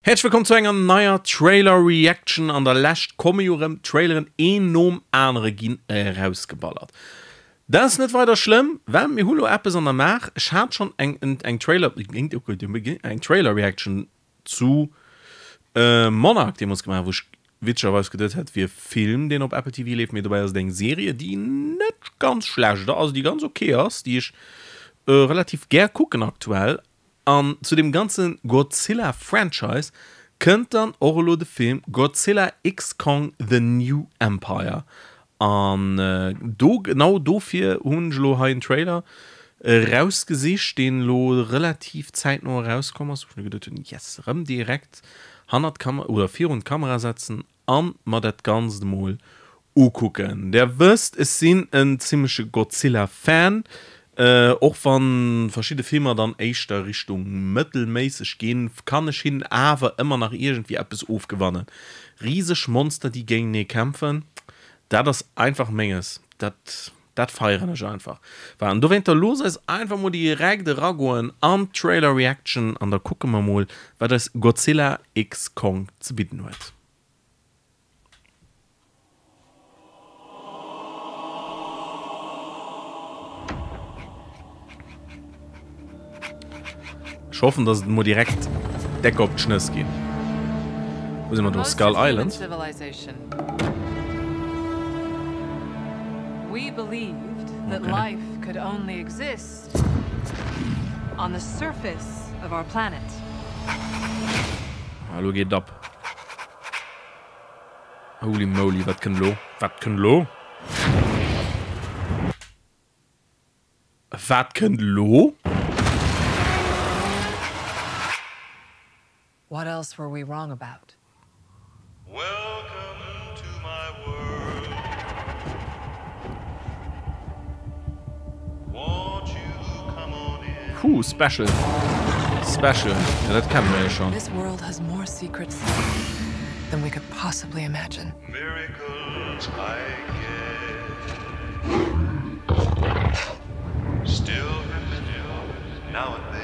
Häerzlech wëllkomm zu enger neier Trailer Reaction. An der Lescht komme jo rëm Traileren een nom anere ginn erausgeballert. Dat ass net weider schlëmm, well mir hu lo eppes an der Maach. Ech hat schonn eng eng Trailer eng Trailer Reaction zu Monarch deemools gemaach, wou ech witzegerweis geduet hat, et wier e Film deen op Apple TV leeft, mee dobäi ass et eng Serie déi net ganz schlecht ass, also déi ganz ok ass, déi ech relativ gär kucken aktuell. An zu deem ganze Godzilla Franchise kënnt dann och elo de Film Godzilla x Kong, The New Empire. An do, genau dofir hunn ech elo hei en Trailer erausgesicht, deen elo relativ zäitno erauskomm ass, wou ech mir geduet hunn, yes, erëm direkt hannert d'Kamera oder virun d'Kamera setzen an mer dat Ganzt emol ukucken. Der wësst, ech sinn en zimmleche Godzilla-Fan, och wann verschidde Filmer dann éischter Richtung mëttelméisseg ginn, kann ech hinnen awer ëmmer nach iergendwéi eppes ofgewannen. Riseg Monster, déi géintenee kämpfen, dat ass einfach menges, dat dat feieren ech einfach. Voilà, an dowéinter looss eis einfach mol direkt eragoen an d'Trailer Reaction an da kucke mer mol, wat eis Godzilla x Kong ze bidden huet. Ech hoffen, dass et mol direkt deck op d'Schnëss ginn. Wou si mer do? Skull Island? Okay. Ah, elo geet et ab. Holy moly, wat kënnt elo? Wat kënnt elo? Wat kënnt elo? What else were we wrong about? Welcome to my world. Won't you come on in? Puh, special. Special. Ja, dat kenne mer jo schon. This world has more secrets than we could possibly imagine. Miracles I guess still happen now and then.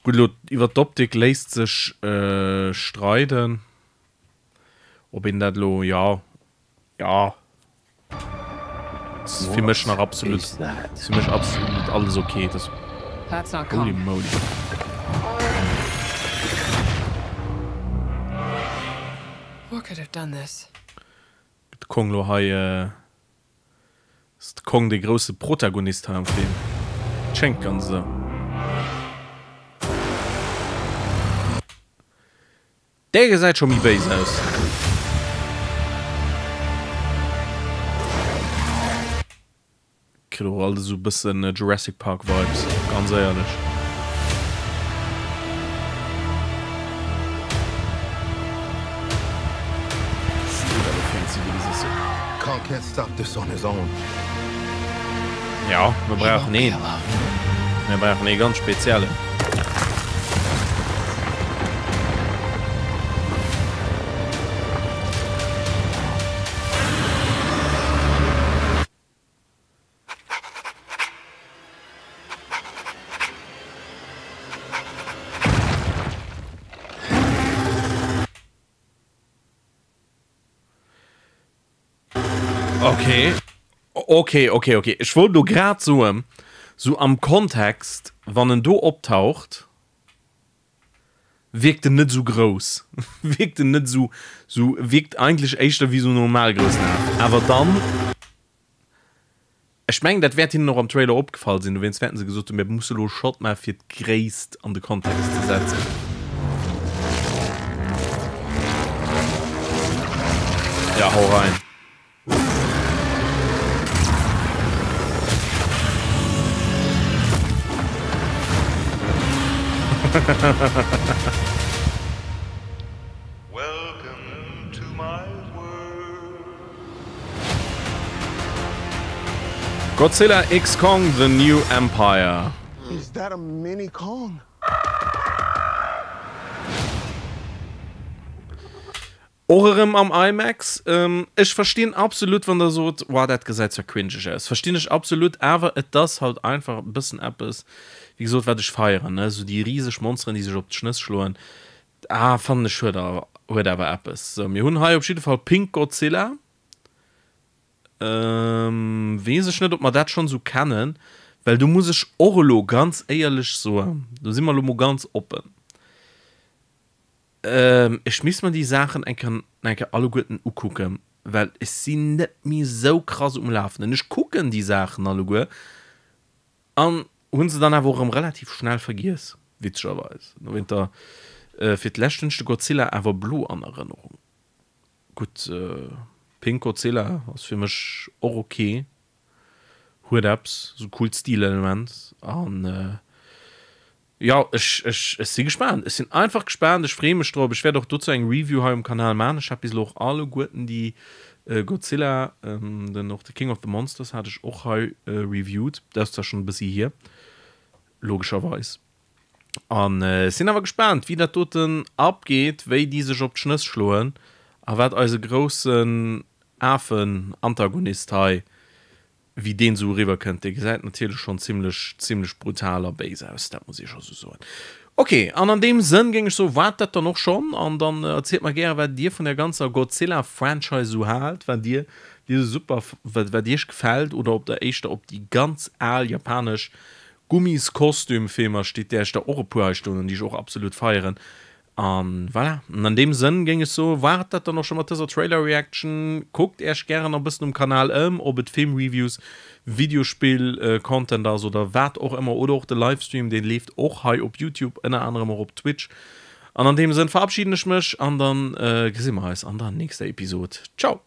Gutt, elo iwwer d'Optik léisst sech streiden, ob een dat elo, jo, jo. Ass fir mech nach absolut, ass fir mech absolut alles ok. Das, holy moly. Gëtt de Kong lo hei, ass de Kong de grousse Protagonist hei am Film? Et schéngt ganz esou. Dee gesäit scho méi béis aus. Kritt och alt esou bëssen Jurassic Park Vibes, ganz éierlech. Jo, mir brauchen een. Mir brauchen ee ganz speziellen. Okay. Okay, okay, okay. Ech wollt lo grad soen, sou am Kontext, wann en do optaucht, wierkt en net sou grouss. Wierkt en net sou, sou, wierkt eigentlech éischter wéi sou normal groussen Af. Awer dann. Ech mengen, dat wäert hinnen och am Trailer opgefall sinn, dowéinst wäerten se gesot hunn, mir musse lo e Shot maachen, fir d'Gréisst an de Kontext ze setzen. Ja, hau rein. Welcome to my world. Godzilla x Kong, The New Empire. Is that a mini Kong? Och erëm am IMAX. Ech verstinn absolut wann der sot, wow dat gesäit zwar cringeg aus. Verstinn ech absolut, awer et ass halt einfach e bëssen eppes. Wéi gesot, wat ech feieren, ne, esou déi riseg Monsteren, déi sech op d'Schnëss schloen, ah, fannen ech huet awer, huet awer eppes. Sou, mir hunn hei op jidde Fall Pink Godzilla. Weess ech net, ob mer dat schonn esou kennen, well do muss ech och elo ganz éierlech soen, do si mer elo mol ganz oppen, ech misst mer déi Saachen eng Kéier, eng Kéier alleguerten ukucken, well ech sinn net méi esou krass um Lafenden. Ech kucken déi Saachen alleguer an hu se dann awer och erëm relativ schnell vergiess, witzegerweis. Dowéinter, fir d'lescht hunn ech de Godzilla awer blo an Erënnerung. Gutt, Pink Godzilla ass fir mech och ok, huet eppes, sou coolt Stilelement an jo, ech ech ech si gespaant, ech sinn einfach gespaant, ech freeë mech drop. Ech wäert och dozou eng Review hei um Kanal man. Ech hat bis elo och alleguerten déi Godzilla, den och de King of the Monsters hat ech och hei reviewed, dat ass zwar schonn e bëssi hier, logescherweis. An ech sinn awer gespaant, wéi dat doten abgeet, wéi déi sech op d'Schnëss schloen a wat eise groussen Afen-Antagonist hei, wéi deen esou eriwwer kënnt. Dee gesäit natierlech schonn zimlech, zimlech brutal a béis aus, dat muss ee scho sou soen. Ok, an an deem Sënn géing ech soen, war et dat dann och schonn. An dann erzielt mer gäre, wat dir vun der ganzer Godzilla-Franchise esou haalt, wat dir, dir esou super, wat, wat iech gefält oder ob der éischter op déi ganz al japanesch Gummiskostümfilmer steet, där ech der och e puer hei stoen hunn, déi ech och absolut feieren. An voilà, an an deem Sënn géing ech soen, war et dat dann och scho mat dëser Trailer Reaction. Kuckt äerch gären e bëssen um Kanal ëm, ob et Film Reviews, Videospill Content ass oder wat och ëmmer, oder och de Livestream, dee leeft och hei op Youtube, ënner anerem och op Twitch. An an deem Sënn verabschieden ech mech an dann gesi mer eis an der nächster Episod. Ciao!